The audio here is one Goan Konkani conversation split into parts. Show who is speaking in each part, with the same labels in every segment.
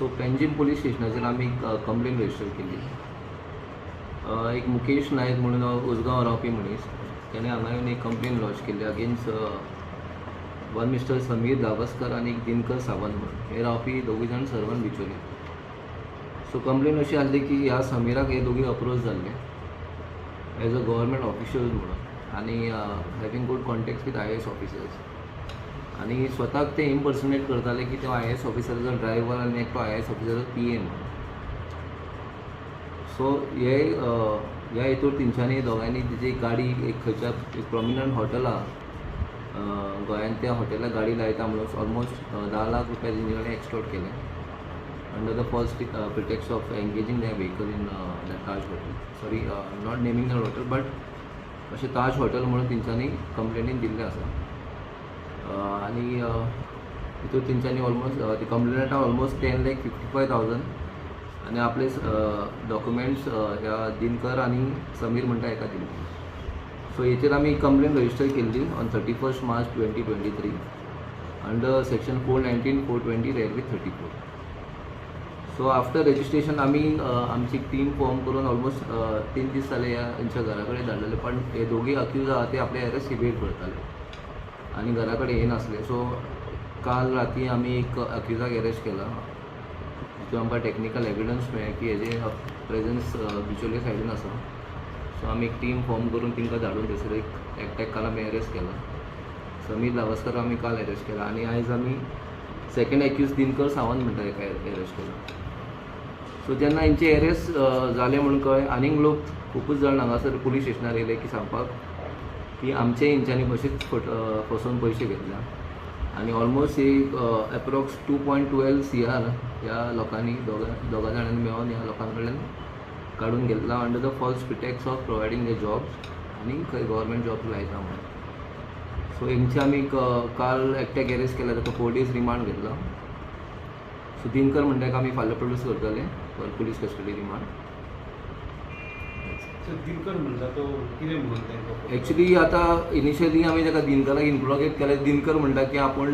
Speaker 1: सो पेंजीम पुलीस स्टेशनाचेर आमी कंप्लेन रजिस्टर केली. एक मुकेश नायक म्हणून उसगांव रावपी मनीस, तेणें हांगा येवन एक कंप्लेन लॉज केल्ली अगेन्स्ट वन मिस्टर समीर दावस्कर आनी एक दिनकर सावंत म्हणून. हे रावपी दोगूय जाण सर्वन बिचोली. सो कंप्लेन अशी आसली की ह्या समीराक हे दोगूय अप्रोच जाल्ले एज अ गव्हर्मेंट ऑफिशियल म्हणून आनी having good contacts with IAS officers आनी स्वताक ते इम्पर्सनेट करताले की तो आयएएस ऑफिसराचो ड्रायव्हर आनी एकटो आयएएस ऑफिसराचो पीए म्हणून. सो हे ह्या हितूर तेंच्यांनी दोगांयनी तेजी गाडी एक खंयच्या एक प्रोमिनंट हॉटेल आहा गोंयांत, त्या हॉटेलाक गाडी लायता म्हणून ऑलमोस्ट 10 लाख रुपया तेंचे कडेन एक्सटॉर्ट केले under the false pretext of engaging their vehicle in the Taj Hotel. Sorry, not naming the hotel, but अशें ताज हॉटेल म्हणून तेंच्यांनी कंप्लेनीन दिल्लें आसा. आनी हितून तेंच्यांनी ऑलमोस्ट ती कंप्लेनंटा ऑलमोस्ट 10,55,000 आनी आपले डॉक्युमेंट्स ह्या दिनकर आनी समीर म्हणटा हेका दिल्ले. सो हेचेर आमी कंप्लेन रजिस्टर केल्ली on 31 March 2023 under section 419, 420 read with 34. So after registration आमी आमची टीम फॉर्म करून ऑलमोस्ट 3 दीस जाले ह्या हेंच्या घरा कडेन धाडलेले, पण हे दोगूय अक्यूज आहा ते आपले एरेस्ट इवेड करताले आनी घरा कडेन येनासले. सो काल राती आमी एक अक्युजाक एरेस्ट केला, जितून आमकां टॅक्निकल एविडन्स मेळ्ळें की हेजे प्रेजन्स बिचोले सायडीन आसा. सो आमी एक टीम फॉर्म करून तांकां धाडून थंयसर एक एकट्याक काल आमी एरेस्ट केला. समीर लावस्कर आमी काल एरेस्ट केला आनी आयज आमी सेकंड एक्यूज दिनकर सावंत म्हणटा हेका एरेस्ट केला. सो जेन्ना हेंचे एरेस्ट जाले म्हणून कळ्ळें, आनीक लोक खुबूच जाण हांगासर पुलीस स्टेशनार येयले की सांगपाक की आमचे हेंच्यांनी अशेंच फसोवन पयशे घेतल्या आनी ऑलमोस्ट एक एप्रोक्स 2.12 CR ह्या लोकांनी, दोगा दोगा जाणांनी मेळोन ह्या लोकां कडल्यान काडून घेतला under the false pretext of providing the jobs आनी खंय गव्हर्मेंट जॉब्स लायता म्हणून. सो हेंचे आमी काल एकट्याक एरेस्ट केला, ताका 4 डेज रिमांड घेतला. सो दिनकर म्हणटा तेका आमी फाल्यां प्रोड्यूस करतले for police custody remand.
Speaker 2: So Dinkar म्हणटा तो कितें म्हणून तांकां?
Speaker 1: एक्चुली आतां इनिशियली आमी ताका दिनकराक इंट्रोगेट केलें. दिनकर म्हणटा की आपूण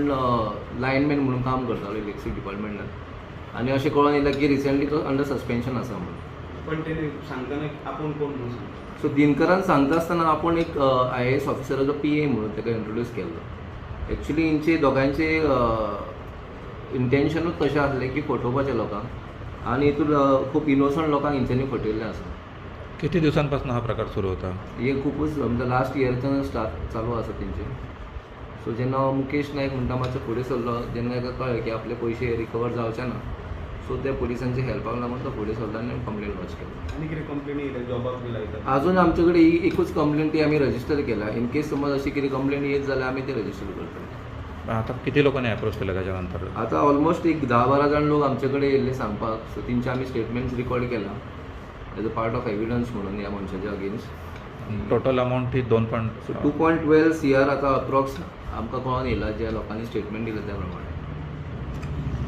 Speaker 1: लायनमॅन म्हणून काम करतालो इलेक्ट्रीक डिपार्टमेंटान आनी अशें कळोन येयलें की रिसंटली तो अंडर सस्पेन्शन आसा म्हणून.
Speaker 2: पण तेणे सांगतना आपूण कोण म्हणून सांगता?
Speaker 1: सो दिनकरान सांगता आसतना आपूण एक आयएएस ऑफिसराचो पीए म्हणून ताका इंट्रोड्यूस केल्लो. एक्चुली हेंचे दोगांयचे इंटेन्शनूच तशें आसलें की फटोवपाचें लोकांक आनी हितून खूब इनोसंट लोकांक हेंच्यांनी फटयल्लें आसा.
Speaker 3: किती दिवसांपासून हा प्रकार सुरू होता?
Speaker 1: हे खुबूच म्हणजे लास्ट इयरच्यान स्टार्ट चालू आसा तेंचे. सो जेन्ना मुकेश नायक म्हणटा मातसो फुडें सरलो, जेन्ना ताका कळ्ळें की आपले पयशे रिकवर जावचे ना, सो त्या पुलिसांच्या हेल्पाक लागून तो फुडें सरलो आनी कंप्लेन लॉज केली.
Speaker 2: आनी कितें कंप्लेनी येयल्या, जॉबाक बी लायता?
Speaker 1: अजून आमचे कडेन ही एकूच कंप्लेन, ती आमी रजिस्टर केल्या. इन केस समज अशी कितें कंप्लेन येत जाल्यार आमी ती रजिस्टर करतले.
Speaker 3: आता किती लोकांनी अप्रोच केलं त्याच्यानंतर?
Speaker 1: आतां ऑलमोस्ट एक 10-12 जाण लोक आमचे कडेन येयल्ले सांगपाक. सो तेंचे आमी स्टेटमेंट्स रिकॉर्ड केला as a part of evidence म्हणून ह्या मनशाच्या अगेन्स्ट.
Speaker 3: टोटल अमाऊंट ही दोन पॉईंट
Speaker 1: सो 2.12 CR आतां अप्रॉक्स आमकां कळोन येयला, ज्या लोकांनी स्टेटमेंट दिलें त्या प्रमाणे.